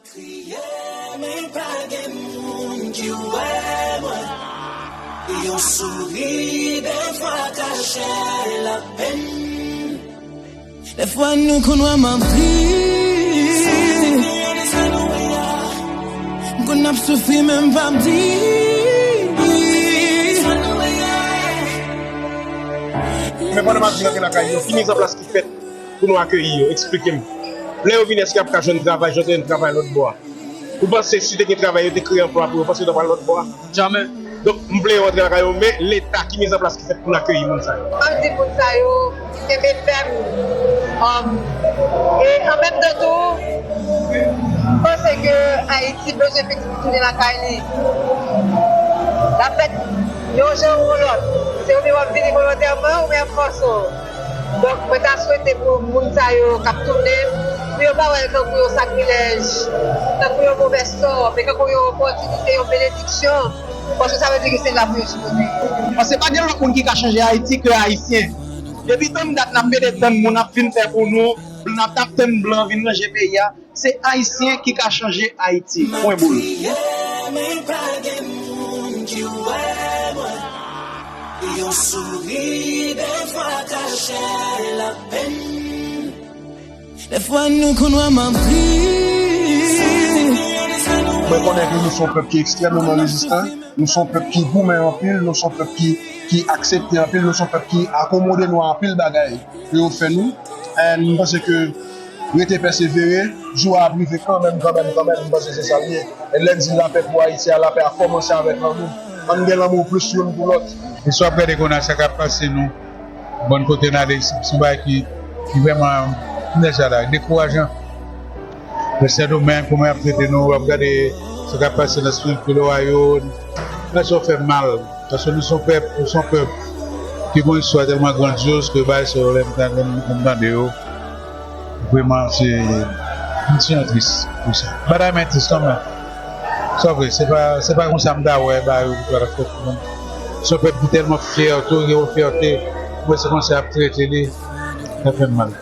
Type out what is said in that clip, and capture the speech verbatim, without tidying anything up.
Kriye, men pa gen moun ki wè mwen. Yon souri defwa kache lapenn. Defwa nou konn wè m ap ri. M konn ap soufri, men m p ap di. Men pandan m ap vin antre lakay yo, ki mizanplas ki fèt pou nou akeyi yo? Eksplike m. Lè yo vini, èske y ap ka jwenn travay jan yo te jwenn travay lòt bò a? Ou panse si te gen travay, yo te kreye anplwa pou yo, ou panse yo t ap al lòt bò a? Jamè. Donk, m vle yo antre lakay yo, men Leta, ki mizanplas ki fèt pou n akeyi moun sa yo? M ap di moun sa yo, kenbe fèm. Um, e an menm tan tou, m panse ke Ayiti bezwen pitit li tounen lakay li. L ap fèt yon jan ou yon lòt. Se oubyen w ap vini volontèman, oubyen y ap fòse w. Donk, mwen ta swete pou moun sa yo k ap tounen, pou yo pa wè l tankou yon sakrilèj, tankou yon movè sò, men tankou yon opòtinite, yon benediksyon, paske sa vle di ke se la pou yo sipoze ye. Paske pa gen lòt moun ki ka chanje Ayiti ke Ayisyen. Depi tann dat n ap mete tann moun ap vin fè pou nou, n ap t ap tann blan vin ranje peyi a, se Ayisyen ki ka chanje Ayiti. Pwen boul. Yon souri defwa kache lapenn. Defwa nou konn wè m ap ri. Mwen konnen ke nou se yon pèp ki ekstrèmeman rezistan, nou se yon pèp ki goumen anpil, nou se yon pèp ki, ki aksepte anpil, nou se yon pèp ki akomode nou a anpil bagay ke yo fè nou. And m panse ke rete pèsevere, jou a ap rive kanmenm, kanmenm, kanmenm, m panse se sa l ye. And lè n di lapè pou Ayiti a, lapè a kòmanse avèk lanmou. Ann gen lanmou plis youn pou lòt. E sa w ap gade kounye a, sa k ap pase nou, bòn kote n ale, se, se yon bagay ki, ki vrèman, m di sa la, dekourajan. Lè Sendomeng, kòman y ap trete nou, w ap gade sa k ap pase nan Springfield, Ohio, bagay sa yo fè m mal. Paske nou se yon pèp, nou se yon pèp ki gen yon istwa tèlman grandyoz ke bagay sa yo, lè m ta-, lè m, lè m tande yo, vrèman, se, m ti jan tris pou sa. Bagay mwen tris kanmenm. Sa vre, se pa, se pa konsa m ta wè bagay yo pou ta fèt pou mwen. Se yon pèp ki tèlman fyè, tou gen yon fyète, mwen se konsa y ap trete li, sa fè m mal.